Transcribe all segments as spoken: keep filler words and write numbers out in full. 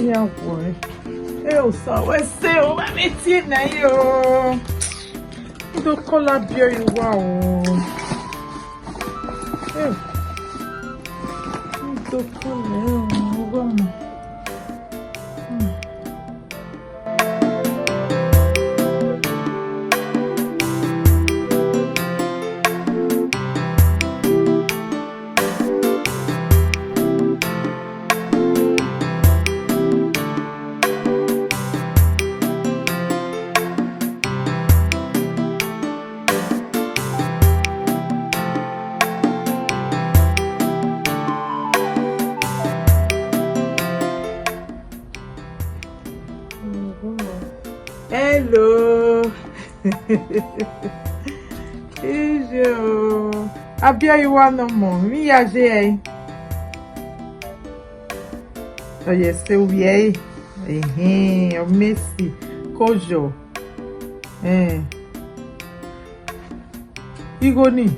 Ya wọe. E Osa, wẹ sẹ o, wa vbe tie na yo. Ndo kọla biẹ ye uwa o. Eh, ndo kọla, eh, uwa ma. Hmm. Hello. Iye o. Abia you are no more. Mi ya je ẹ. Ọ ye se u vbiẹ ẹre. Ehin, ọ mesi. Kojo. Eh. Igho ni.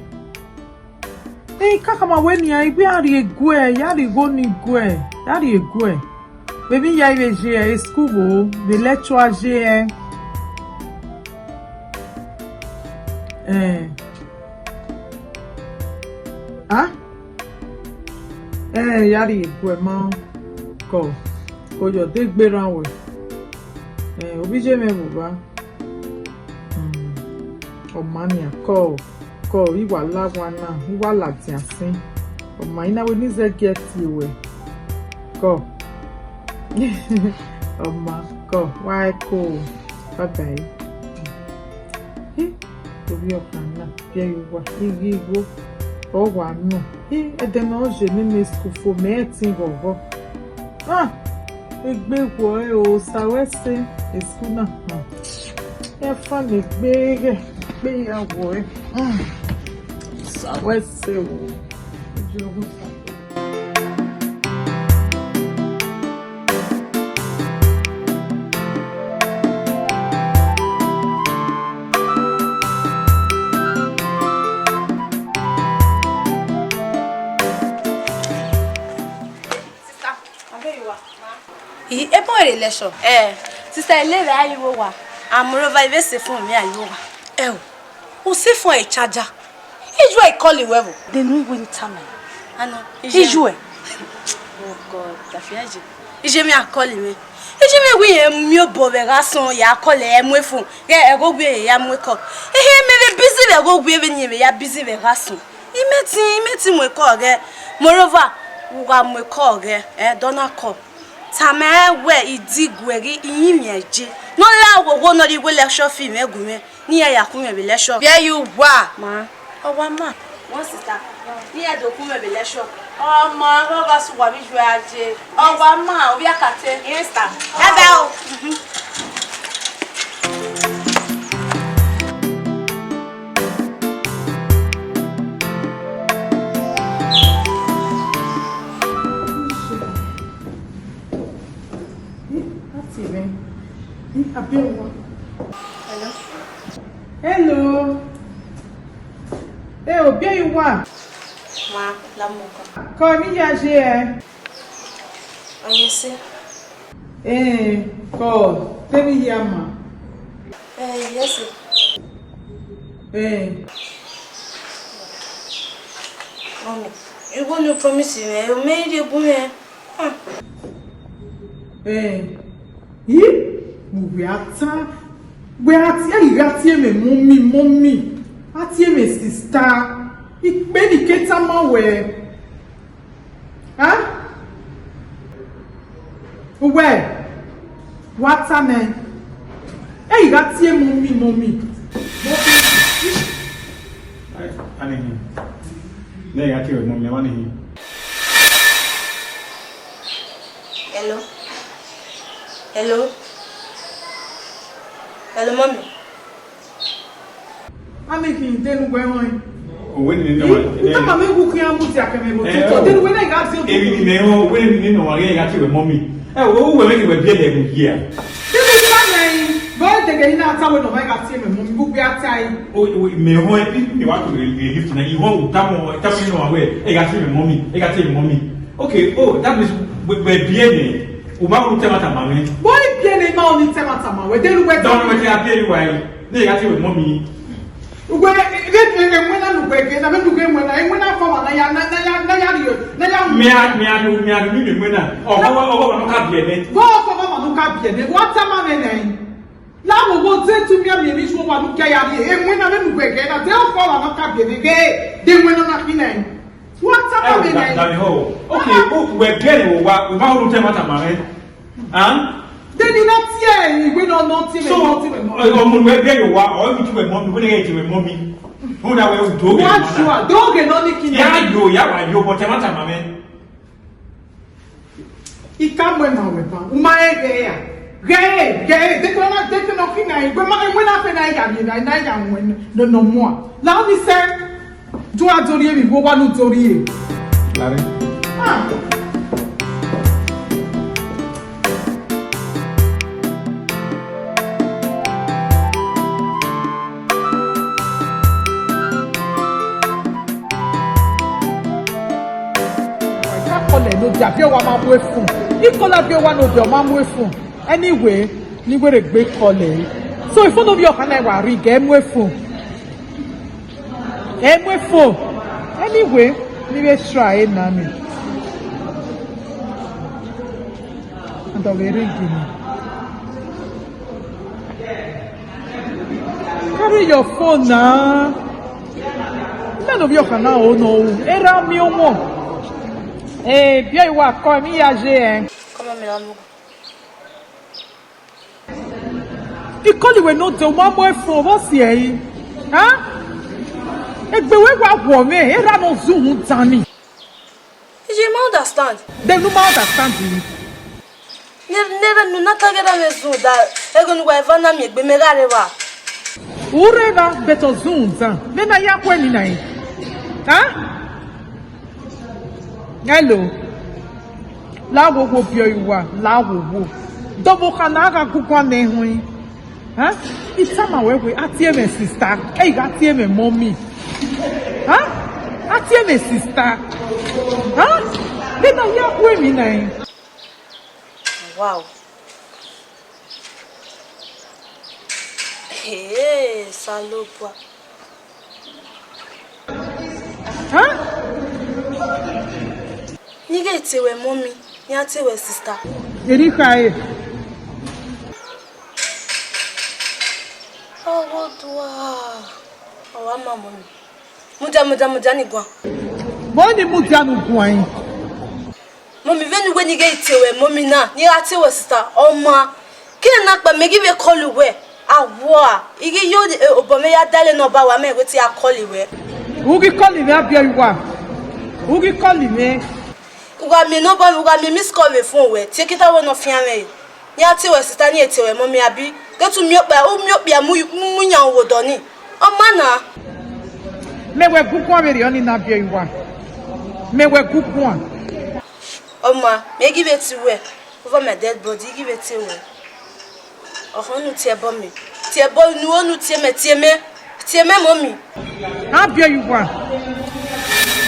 Eh, kakama wẹ nian, I gbe a rhie guẹ, ya rhie igho ni guẹ, ya rhie guẹ. Vbene I ya vbe ye ẹ, school vbo, vbe lecture ye ẹ. Eh. Ah? Eh, ya rhie guẹ ma kọ, kọ yọ de gbe rran wẹ. Eh, ovbi ye mwẹ vbe owa. Hmm, ọ ma nian, kọ, kọ, I wa la owa na, I wa ladian sin. Ọ ma, I na wẹ ne I zẹ gie tie ruẹ. Kọ. Ọ ma, kọ, wa ẹko. Bye bye. Hi, ovbi ọkhan na, biẹ ye uwa, I ghi igho, ọ wa nọ. Hi, ẹdẹ ne ọ ye ne I miss school fo, mẹ i ẹtin ghọghọ. Ah, egbe wọẹ o, Osa wẹ sẹ, school na. Hmm. Ẹ fa ne egbe ghẹ, egbe ya wọẹ. Hmm. Osa wẹ sẹ o. Ojú ọgbọ́n sá. Sister, abeg you are. Ii, ebo ere lẹshọ. Eh, sister, I lele a ye vbe owa. And moreover, I vbe sẹ phone mẹ a ye vbe owa. Ẹ o, u sẹ phone e charger. Iju ẹ i call wẹ vbo? Then who will tell me? Ano, Iju ẹ. Oh God, Tafiaje. Ije mẹ a call mẹ. Ije mẹ wẹ irẹn miẹn obọ vbe ẹghẹ asọn ya call ẹ mu phone. Ghẹ ẹghẹ ovbi ya mu call. Ehe, mẹ vbe busy vbe ẹghẹ ovbi vbe ne irẹn vbe ya busy vbe ẹghẹ asọn. I mẹ tin, I mẹ tin mu call ghẹ. Moreover, u gha mu call ghẹ, eh, do na call. Tama ẹn wẹ I diguẹ ghe iyinmwian eje ne ọ la oghogho ne ọ rhie iwe lecture fee mwẹ gu mwẹ, ne iran ya khu mwẹ vbe lecture. Where you were? Ma. Ọ wa ma. One sister. Ne iran do khu mwẹ vbe lecture. Ọ ma, ọ gha sẹ uwa vbe iju a je. Ọ wa ma, ovbi akate. Yes, sir. Bye bye o. Hello. Hello. Hey, obia you wa? Ma, la mo ko. Ko mi ya je e. Oye se. Eh, ko, te mi ya ma. Eh, yes. Eh. Mami, you go no promise me. Me dey gu me. Eh, ih, wẹ a ta, wẹ a tie, ẹ gha tie mẹ mummy, mummy, a tie mẹ sister, ikpe ni ke tama wẹ, a? Uwẹ, wa ta nẹ, ẹ gha tie mummy, mummy. Ai, ani hin. Ne ya ke mummy, wani hin. Hello. Hello. Hello, mommy. Ami khin de nu wẹ họn. Owe ni nọ wa. Ita ma mi wu khian mu ti akẹmẹ bo. Eh, to de nu wẹ na ga ti o. Emi ni mẹ họn, owe ni nọ wa, ya ke wẹ mommy. Eh, o wẹ me ke wẹ bi ele mu hia. Ti mi ta nẹ, bo de ke na ta wẹ nọ ma ga ti mẹ mommy, bu bi a ta yi. O, o, mẹ họn, e, mi wa to le, le lift na, i họn u ta mọ, ta mọ nọ wa wẹ, e ga ti mẹ mommy, e ga ti mẹ mommy. Okay, oh, that means we, we bi ele. U ma ru te ẹmwata ma mwẹ. Wẹ i biẹ ne I ma ru ne I te ẹmwata ma wẹ, de ne uwẹ dọ. Dọ ne uwẹ te a biẹ ye uwa ẹre, ne I gha tie wẹ mummy. Uwẹ, vbe, vbe, vbe ẹmwẹ na ne uwẹ ghe na, vbene uwẹ ẹmwẹ na, ẹmwẹ na fọ ọmwa na ya, na, na ya, na ya rhie, na ya ru. Mẹ a, mẹ a ru, mẹ a ru, mẹ a ru, mẹ a ru. Ọghọ, ọghọ, ọghọ, ọmwa ne u ka biẹ nẹ. Vbọ ọghọ, ọmwa ne u ka biẹ nẹ, wa tama mwẹ nẹ. La wo wo de tu miẹn miẹn emwi isuo wa ne u gie ya rhie. Ẹmwẹ na vbene uwẹ ghe na, de ọghọ, ọmwa ne u ka biẹ nẹ ghe, de ẹmwẹ na na khin nẹ. Wa tama mwẹ nẹ. Ẹ, da, da, da, ho. Okay, u, wẹ biẹ ne uwa, u ma ru te ẹmwata ma mwẹ. An? De ni na tie iwe nọ, nọ tie mwẹ, nọ tie mwẹ, nọ. So, ọmọ ne uwẹ biẹ ye owa, ọ i tie uwẹ mummy, wẹ ne ghẹ tie uwẹ mummy. Rhunmwuda wẹ u do ghe nọ na. Wa sure, do ghe nọ ni khin. Ya yo, ya wa yo, but ẹmwata ma mwẹ. I ka mu ẹmwẹ ruẹ ban, u ma rẹn ghẹ ra? Ghẹ, ghẹ, de ke na, de ke na khin na, wẹ ma, wẹ na fe na ya mi, na, na ya mu ẹmwẹ nọ, nọ mua. La ni sẹ. Do a do rhie emwi vbe owa ne u do rhie. Lare. Ah. Ka kọlẹ ne ovbi owa ma mu efun. I kọlẹ ovbi owa ne ovbi ọ ma mu efun. Anyway, ne I wẹ rhe gbe kọlẹ. So, ifo ne ovbi ọkhan na wa rhie, ghẹ mu efun. Ẹ mu efo. Anyway, ne I vbe try na ni. And ọ vbe ring ni. Carry your phone na. Mẹ ne ovbi ọkhan na o nọ ru. Erha miẹn ọmọ. Eh, biẹ uwa kọ, emwi ya ye ẹn. Come on, mi na mu. Ikọli wẹ ne ọ dẹ, u ma mu efo vbe ọ si ẹre. Ha? Egbe wẹ wa wọ mwẹ, erha ne ọ zẹ uhunmwu dan ni. Iye, ma understand. De ne u ma understand ni? Ne, ne erha ne u na ta ghe erha mwẹ zẹ uhunmwu dan, ẹghẹ ne uwa eva na miẹn egbe mẹ gha rre evba. U rre evba, but ọ zẹ uhunmwu dan. Vbene a ya khuẹ ni na rẹn. Ha? Hello. La wo wo biẹ uwa, la wo wo. Dọmọ kha na gha guguan nẹ ehunmwu. Hẹn? I tama wẹ wẹ, a tie mwẹ sister, ẹ i gha tie mwẹ mummy. Hẹn? A tie mwẹ sister. Hẹn? Vbene a ya khuẹ emwi na rẹn. Wow. Hey, Osanobua. Hẹn? Ne I ghẹ te wẹ mummy, ne I te wẹ sister. Erha i kha re. Ọghe odua. Ọ wa ma mummy. Mudia, mudia, mudia ni guan. Vbọ ni mudia ni guan? Mummy, vbene uwẹ ne I ghẹ te wẹ mummy na, ne I gha te wẹ sister, ọ ma. Ke na kpa mẹ ghi vbe call uwẹ, a wa. I ghi yo, eh, obọ mwẹ ya dale ne ọ ba wa, mẹ wẹ te a call uwẹ. U ghi call mwẹ, a biẹ uwa. U ghi call mwẹ. U gha miẹn ne obọ mwẹ, u gha miẹn miss call vbe phone wẹ, te ke ta wẹ ne ọ fian mwẹ re. Ne I gha te wẹ sister, ne I te wẹ mummy, abi? Ke te u miẹn okpia, u miẹn okpia mu, mu, mu yan wo odọ ni. Ọ ma na. Mẹ wẹ guguan vberriọ ni, ne a biẹ uwa. Mẹ wẹ guguan. Ọ ma, mẹ ghi vbe te wẹ, over my dead body, I ghi vbe te wẹ. Ọhọn, ne u tie ẹbọ mẹ. Tie ẹbọ ne u tie mẹ, tie mẹ, tie mẹ mummy. A biẹ uwa.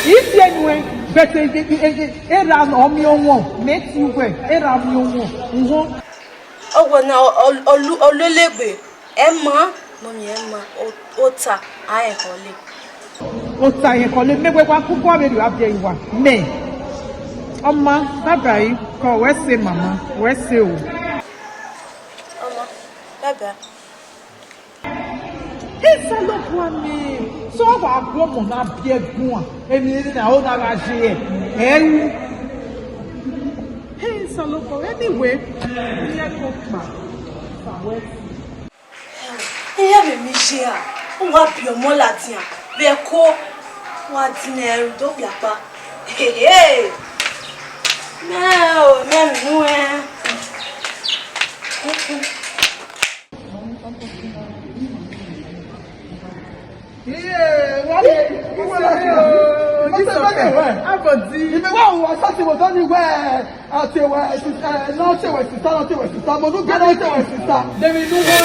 I tie nuẹn, but e, e, e, e, erha ọ miẹn ọmọ, mẹ tie uwẹ, erha ọ miẹn ọmọ, uhọn. Ọ wẹ na, ọ, ọ, ọ lu, ọ lu elegbe. Ẹ ma, mummy, ẹ ma, o, ota, a rẹn họle. Ota rẹn họle, mẹ wẹ wa guguan vberriọ, a biẹ uwa. Mẹ. Ọ ma, bye bye, kọ wẹ sẹ mama, wẹ sẹ o. Ọ ma, bye bye. He Osanobua mẹ, so ọ wa gu ọmọ na biẹ guan, emwi ne na o na gha ye ẹ ru. He Osanobua, anyway, I ya ko kpa, fa wẹ. Iran vbe emwi ye a, u wa biẹ ọmọ ladian vbe ẹko, wa dinẹ ẹre do kpiakpa. Hehe! Mẹ o, mẹ vbe unu ẹn. Iye, wa ye, iye, Jesus, abọdi. Ibe wa wo, wa sa ti wo do ni wẹ. A tie wẹ sista, ne ọ tie wẹ sista, ne ọ tie wẹ sista, mo nu gbe ne ọ tie wẹ sista. Demi nu wo.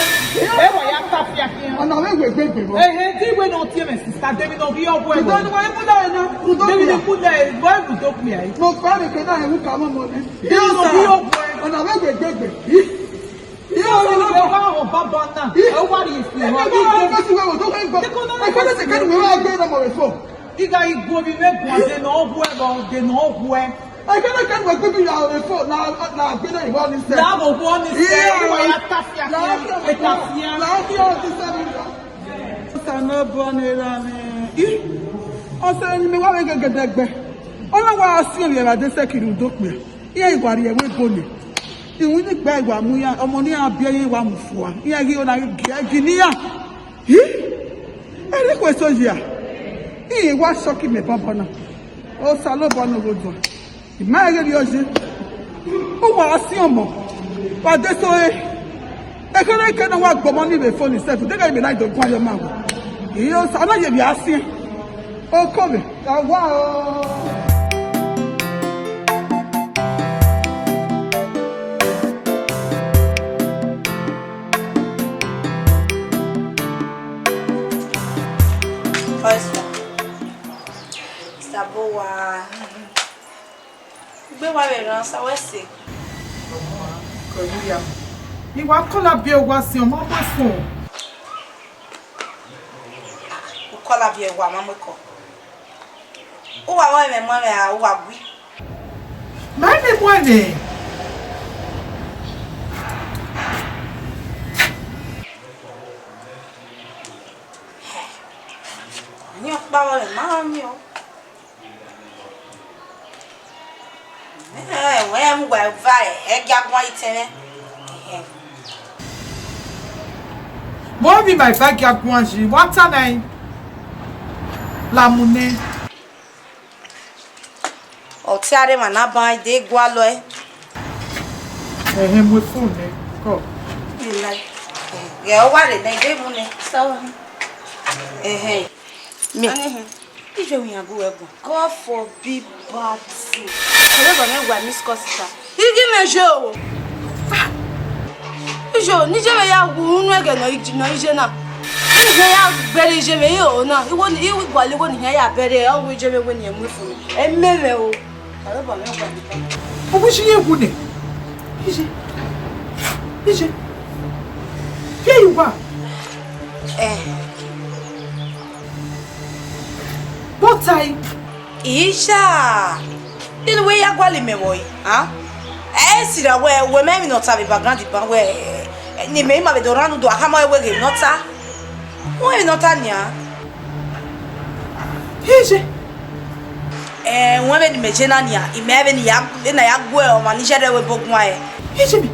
Ẹ wẹ ya ta fiafian. Ọna wẹ wẹ gbegbe bọ. Ehe, di wẹ ne ọ tie mwẹ sista, demi ne ọ ghi ọgwẹ. Udo ni wẹ ibu da na. Udo ni ibu da, wẹ ibu do kpia. Mo kpa rẹ ke na, ẹ wu ka mọ mọ nẹ. Di ọ ghi ọgwẹ. Ẹna vbe gbe egbe. Ih. Ih, ọmọ na ba. Ọmọ baba na. Ih. Ẹ wa rhie fi hàn. Ẹ wa rhie fi hàn. Ẹ kẹdẹ sẹ kẹdẹ wẹ wa gbe na mọ vbe fo. I gha ghi gu ovbi mwẹ guan de ne ọ huẹ vbe de ne ọ huẹ. Ẹ kẹdẹ kẹdẹ wẹ gbe ya vbe fo na na gbe na iwọ ni sẹ. La vbe ohuọ ni sẹ, ẹ wa ya tafia khian, tafia. La fi ọ ti sẹ mi. Osanobua ne ra mwẹ. Ih, ọsẹ ne mẹ wa vbe gẹgẹdẹ gbẹ. Ọ na wa si ovbi ẹmwẹ adesẹ kiri udo kpia. Iran i wa rhie ẹvbo ebo nẹ. Iwinna igba i wa mu iran, ọmọ ne iran biẹ iran wa mu fua. Iran ghi na ghi gie ẹgi ne iran. Hi! Erha ikhuo eso hia. Iran wa sọki mẹ banbanna. Osanobua ne Oghoghan. I ma rẹn ghe vbe ọ ye. U wa siẹn ọmọ. Wa de so re. Ekherhe ke ne wa gbe ọmọ ni vbe fo ni sẹf, deghẹ mẹ na do guan ye ọmọ. Iyo, Osa, ọ na ye vbe a siẹn. Okove, a wa o. Oyster. Sabowa. Ugbe wa vbe rran, sa wẹ sẹ. Kọ hia. I wa kọla biẹ owa siẹn, ọ ma mu ẹfun. U kọla biẹ owa, ọ ma mu ẹko. U wa vbe ẹmwẹ mu ẹmwẹ ra, u wa gui. Ma ẹmwẹ mu ẹmwẹ. Ni ọkpa vbe ma ni o. Ẹ, wẹ mu wa eva ẹ, ẹ gia guan itẹn mwẹ. Ẹhẹn. Vbọ vbe ima eva gia guan yi, wa ta na ẹn. Lamu nẹ. Ọ te a rre emwa na ban de gualọ ẹe. Ẹhẹn, mu efun nẹ, kọ. Ghẹ ọ wa rre nẹ, de mu nẹ. Sawa. Ẹhẹn. Mẹ. Anihẹn. Iye wẹ iran gu wẹ guan. God forbid bad thing. Ọlọba mwẹ wa miss call sister. Igi mẹ je o. Iye o, ne iye mwẹ ya wu unu ẹghẹ nọ iji nọ iye na. Ne iye ya bẹrẹ iye mwẹ i o na. Iwo ni, i gualọ iwo ni hia ya bẹrẹ, ọ wẹ iye mwẹ wẹ ne irẹn mu funu. Ẹ mẹ mwẹ o. Ọlọba mwẹ wa miss call. Ọmọ iye wu nẹ. Iye. Iye. Vbe I wa? Eh. Vbọta ẹre? Isha! Dene wẹ ya gualọ imẹ vbọ, a? Ẹ sirra wẹ, wẹ mẹ emwi ne ọ ta vbe background ban wẹ, eh, ne imẹ ima vbe do rhan udu, a khama wẹ ghe ne ọ ta. Wẹ emwi ne ọ ta nian. Iye. Eh, wẹ vbene imẹ je na nian, imẹ vbene ya, vbene a ya gu ọmwa ni zẹdẹ wẹ ebo guan ẹre. Iye mi.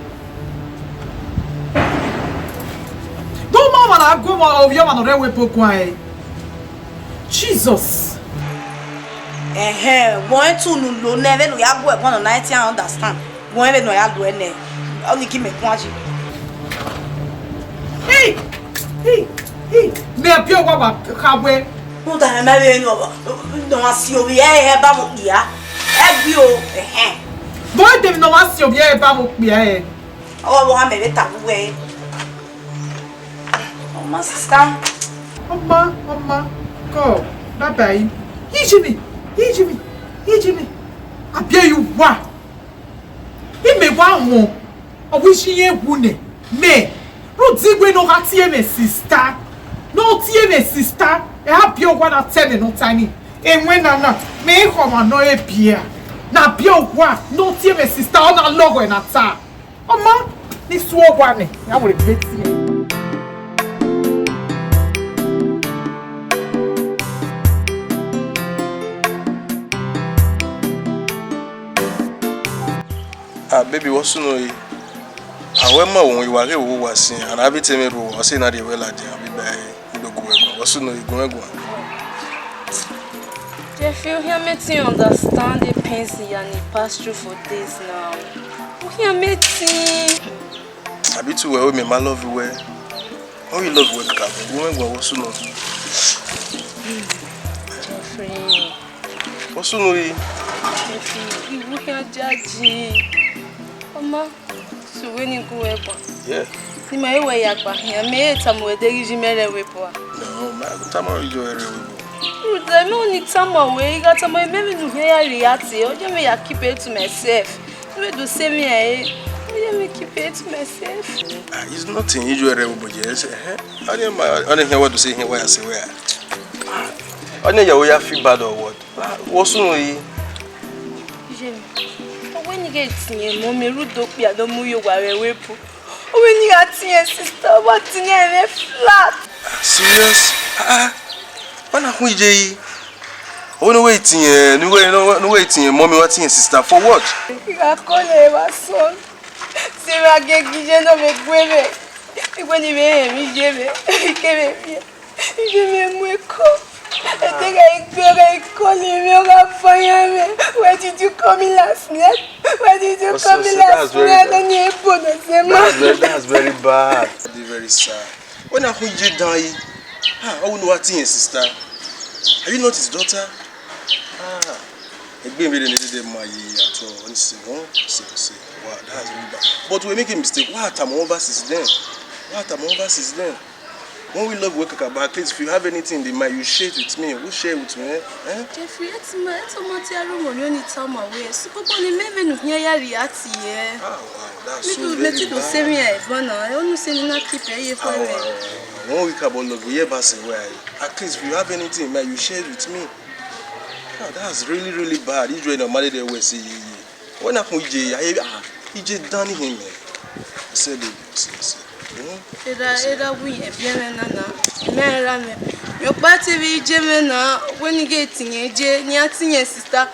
Do ma ọmwa na gu ọmwa, ovbi ọmwa ne ọ rre wẹ ebo guan ẹre. Jesus. Ẹhẹn, wẹ ọnrẹn te unu lo nẹ, vbene u ya gu ẹguan nọ na, ẹ te iran understand. Wẹ ọnrẹn vbene ọ ya lo ẹnẹ, ọ ni gie imẹ guan yi. Hey! Hey! Hey! Mẹ biẹ owa wa kha wẹ. Rhunmwuda mẹ ma vbe ne ọ, ne ọ ma si ovbi ẹre ba mu okpia. Ẹ gbi o, ẹhẹn. Vbọ dẹ emwi ne ọ ma si ovbi ẹre ba mu okpia ẹre? Ọ wa vbe ọ ha mẹ vbe ta vbe uwẹ. Ọ ma sista. Ọ ma, ọ ma. Kọ, bye bye. Iye mi, iye mi, iye mi. A biẹ ye uwa. Imẹ wa họn, ọ wẹ iye irẹn wu nẹ, mẹ, rhunmwuda wẹ ne ọ gha tie mwẹ sista, ne ọ tie mwẹ sista, ẹ a biẹ owa na ta ẹmwẹ ne ọ ta ni. Ẹwẹn nana, mẹ i khọ ọmwa ne ọ re biẹ a, ne a biẹ owa ne ọ tie mwẹ sista, ọ na lọghọ ẹre na ta. Ọ ma, ne I suẹn owa nẹ, ya wẹ egbe tie. Ah, baby, wẹ ọ sunu re? A wẹ ma wo, I wa ghe wo wa sin, a na vbe te mwẹ rhuo, ọ sẹ na rhie wẹ ladian, a vbe ba ẹre, I do gu wẹ guan, wẹ ọ sunu re, gu mwẹ guan. Jeffrey, u khian make me understand the pains you and he pass through for days now. U khian make me. A be too well, me ma love you well. Ọ ghi love wẹ kakabọ, gu mwẹ guan, wẹ ọ sunu. Jeffrey. Wẹ ọ sunu re? Jeffrey, I wu khian jaji. Ọ ma, sẹ wẹ ne I gu wẹ guan. Yeah. Ne ima re wẹ ya gba khian, mẹ i tama wẹ de ghi yi mẹ rre ẹvbo ebo a. No, ma tama wẹ ghi yi rre ẹvbo ebo. Rhunmwuda mẹ ọni tama wẹ, I gha tama wẹ, mẹ vbene u khian ya react, ọ jẹ mẹ ya keep it to myself. Ne wẹ do sẹ emwi ẹre, Let me keep it to myself. Ah, it's nothing. You do whatever, but yes, eh? Ọni ma, ọni hẹn wẹ do say hẹn wẹ ya say wẹ. Ah, ọni ya wẹ ya feel bad or what? Ah, what's wrong with you? Jimmy, ọ wẹ ne I ghe tie mummy rhunmwuda okpia ne ọ mu ye owa vbe ẹvbo ebo. Ọ wẹ ne I gha tie sister, ọ wa tie ẹmwẹ flat. Serious? Ah, ah. Wẹ na khu iye yi? Ọ wẹ ne uwẹ tie, ne uwẹ, ne uwẹ tie mummy, wa tie sister for what? I gha call evba son. Sẹ vbe a gie iye ne ọ vbe gue mwẹ. I wẹ ne I vbe rẹn emwi iye mwẹ, I kevbe viẹ. Iye mwẹ mu ẹko. Ẹdẹ gha gbe, ọ gha call mwẹ, ọ gha fire mwẹ. Why did you call me last night? Why did you call me last night? Ọni ebo nọ sẹ ma. That's very, that's very bad. Very, very sad. Wẹ na khu iye dan yi? Ah, ọ wẹ ne uwa tie sister. Are you not his daughter? Ah, egbe vberriọ ne dede ma yi at all. Ọni sẹ, huh? Sẹ, sẹ. Wow, that's really bad. But we make a mistake. Why tama ọmwa since then? Why tama ọmwa since then? When we love we kaka, but at least if you have anything in the mind, you share it with me. You share it with me, eh? Eh? Jeffrey, etama, etama ti aro mo ni oni tama we. Sukpokpo ni mẹ vbene u khian ya react ye. Ah, wow, that's so very bad. Mẹ ti do sẹ emwi a evba na, ọ nu sẹ emwi na keep ẹ ye fo mwẹ. Ah, wow, wow, wow. When we kaba love, we ever say, well, at least if you have anything in mind, you share it with me. Ah, that's really, really bad. Israel, no matter the way, see, yeah, yeah. Wẹ na khu iye, aye, ah, iye dan ni hin mẹ. Sẹ de, sẹ, sẹ. Hmm? Erha, erha wi ẹbiẹmwẹ na na, mẹ erha mwẹ. Rhọkpa te vbe iye mwẹ na, wẹ ne I ghe tie iye, ne I tie sister.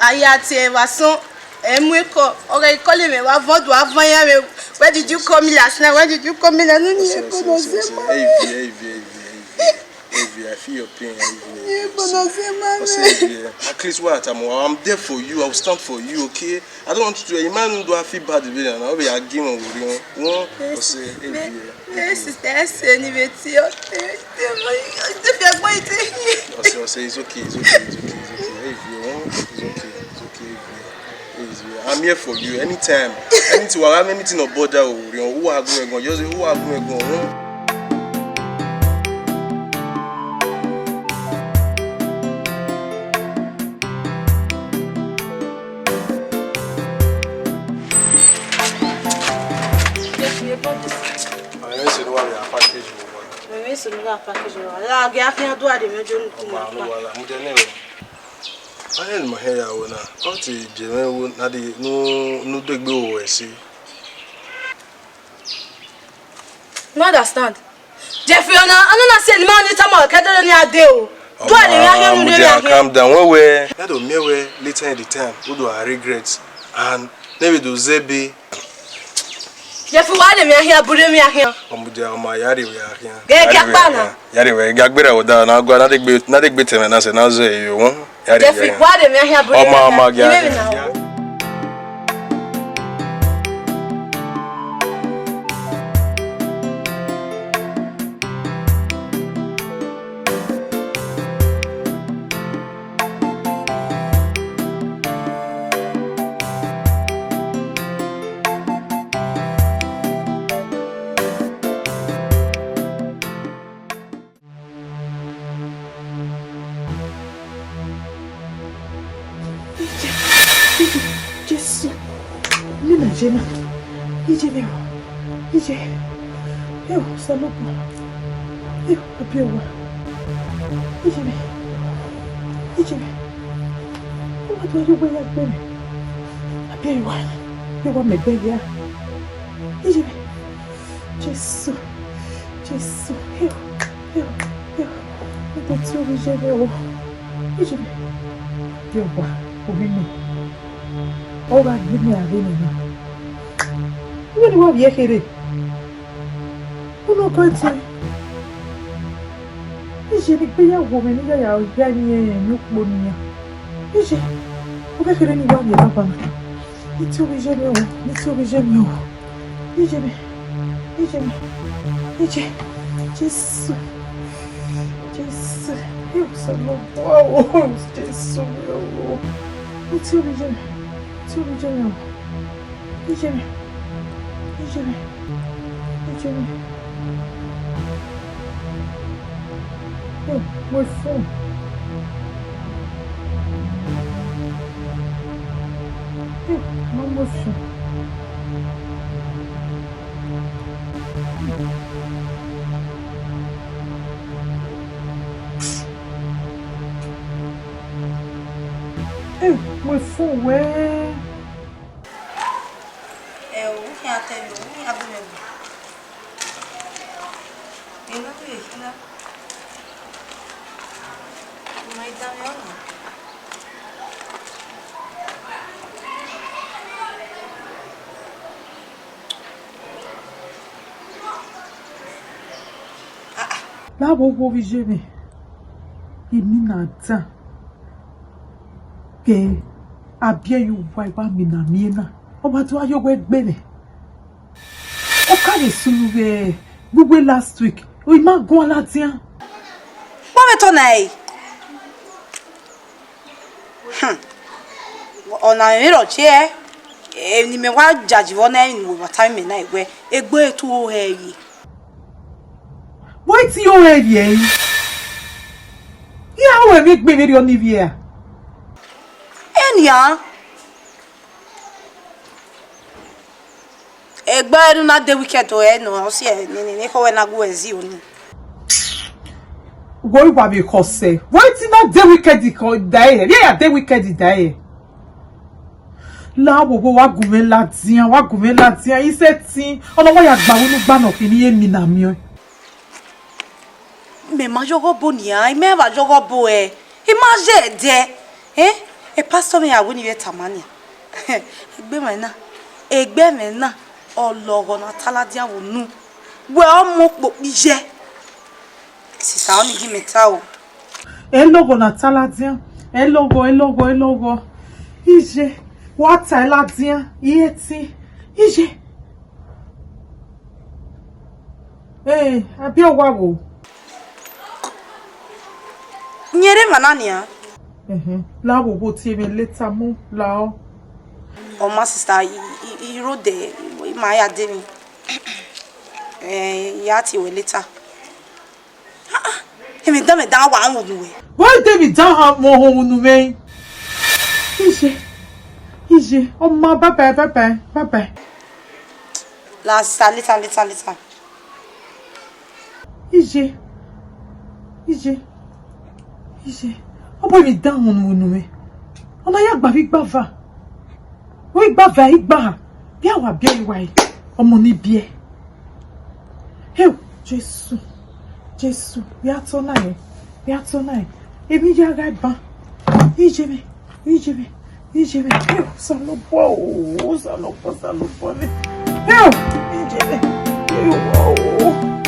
A ya tie evba son, ẹ mu ẹko, ọ gha call mwẹ, wa vọn do a van ya mwẹ. Why did you call me last night? Why did you call me last night? Ọni ebo nọ sẹ ma. Ẹ ivie, ẹ ivie, ẹ ivie, ẹ ivie. Evie, I feel your pain, Evie. Yeah, but no say, man. I say, Evie, at least why at all, I'm there for you. I will stand for you, okay? I don't want you to, you man do I feel bad, Evie, and I'll be arguing with you. One, I say, Evie. Yes, sister, I say, Evie, it's your, it's your, it's your, it's okay, it's okay, it's okay, it's okay. Evie, one, it's okay, it's okay, Evie. Please, I'm here for you anytime. Anything, whatever, anything no bother o. Uwa gun ẹgan, just uwa gun ẹgan. Mẹ mwẹ sunu gha package vbe uwa. Mẹ mwẹ sunu gha package vbe uwa. La, gẹ a khian do a de mẹ jo nu. Ọma, no wala, mu de nẹ o. Ẹ ne ma hẹ ya ro na, ọ te je mwẹ ro na de, ne u degbe ro ẹse. No understand. Jeffrey, ọna, a nọ na sẹ ne ima ni tama wẹ ke dọlọ ne a de o. Do a de mwa khian, do a de mwa khian. Calm down, wẹ wẹ. Ya do miẹn wẹ later in the time, u do a regret, and ne vbe do zẹ ebe. Jeffrey, wa de mwa khian, bure mwa khian. Ọ mudia, ọ ma ya rrie wẹ khian. Gẹ, gẹ akpa na. Ya rrie wẹ, gẹ agbera wẹ da na gua, na de gbe, na de gbe tẹmwẹ na sẹ na zẹ yo. Ya rrie wẹ. Jeffrey, wa de mwa khian, bure mwa khian. Ọ ma, ọ ma gẹ. Jesu, ne na je na, iye mwẹ o, iye, eo, Osanobua, eo, Abiọwa, iye mwẹ, iye mwẹ, u ma do ye uwu ya gbe mwẹ, Abiọwa, Abiọwa mẹ gbe ya, iye mwẹ. Jesu, Jesu, heo, heo, heo. Ẹ te tie ovbi iye mwẹ o. Iye mwẹ, Abiọwa, ovbi mẹ. Ọ gha gbe mẹ a vbe nọ na. Vbene wa vbiẹ kherhe. Unu kọ tie. Iye ne I gbe ya wo mwẹ ne I ya ya ya yin emwi ukpo nian. Iye, u kherhe ne I wa vbiẹ banbanna. Ne I tie ovbi iye mwẹ o, ne I tie ovbi iye mwẹ o. Iye mwẹ, iye mwẹ, iye, Jesu, Jesu, Osanobua o, Jesu mwẹ o. Ne I tie ovbi iye mwẹ, ne I tie ovbi iye mwẹ o. Iye mwẹ, iye mwẹ, iye mwẹ. Eo, my phone. Eo, my phone. Wẹ. Ẹ o, u khian tẹ vbe, u khian bu mwẹ gbe. Ena vbe, ena. U ma i danmwẹ ọna. La vbe owo vbe iye mwẹ, eni na dan, ke a biẹ ye uwa, I wa mina miẹn na, ọ wa do gha ye owẹ gbe mwẹ. Ọ ka vbe sunu vbe uwu last week, I ma guan ladian. Kpọmwẹ tọ na ẹre. Hmm. Ọna mwẹ rọ tie, emwi ne imẹ wa jaji vbọ na, emwi ne uwẹ wa tama imẹ na, wẹ egbe ẹre te u ho hẹ ye. Wẹ i te ho hẹ ye ẹre? Iran ru ẹmwẹ egbe vberriọ ne ivbi ẹre a? Enian. Egbe ẹre ne u na de wicked ọre nọ, ọ si ẹre ne, ne, ne ekhọe ruẹ na gu ẹ zẹ oni. Wẹ i wa vbe khọ sẹ, wẹ i te na de wicked khọ da ẹre, vbe ya de wicked da ẹre. La vbe owo, wa gu mwẹ ladian, wa gu mwẹ ladian, i sẹtin, ọna wa ya gba unu gba nọ khin ne I ye mina miẹn ọẹn. Mẹ ma yọghọ bo nian, I mẹ wa yọghọ bo ẹ, I ma ye ẹdẹ. Eh? E pastor mwẹ ya wẹ ne I vbe tama nian. Egbe mwẹ na, egbe mwẹ na, ọ lọghọ ne a ta ladian vbe unu. Wẹ ọmọ okpokpo iyẹ. Sisa, ọni gi mẹ ta o. Ẹ lọghọ ne a ta ladian, ẹ lọghọ, ẹ lọghọ, ẹ lọghọ. Iye, wa ta ladian, I he ẹtin. Iye. Ee, a biẹ owa vbo? Yẹn rre emwa na nian. Ẹhẹn, la vbe owo, tie mwẹ later, mu la ọ. Ọ ma sister, I, I, I rre odẹ, I ma ya de emwi. Eh, I ya tie ruẹ later. Ah, ah, emwi dan, emwi dan wa unu wẹ. Why de emwi dan ha mu ohun unu mwẹ? Iye, iye, ọ ma, bye bye, bye bye, bye bye. La sister, later, later, later. Iye, iye, iye. Ọ bu emwi dan unu unu mwẹ. Ọ na ya gba vbe igbava. Ọ igbava, igbava. Biẹ wa biẹ, wa ọmọ ni biẹ. Heo, Jesu, Jesu, vbe a tọ na rẹn, vbe a tọ na rẹn. Emwi ya gha ban. Iye mwẹ, iye mwẹ, iye mwẹ. Heo, Osanobua o, Osanobua, Osanobua mwẹ. Heo, iye mwẹ, iye mwẹ o.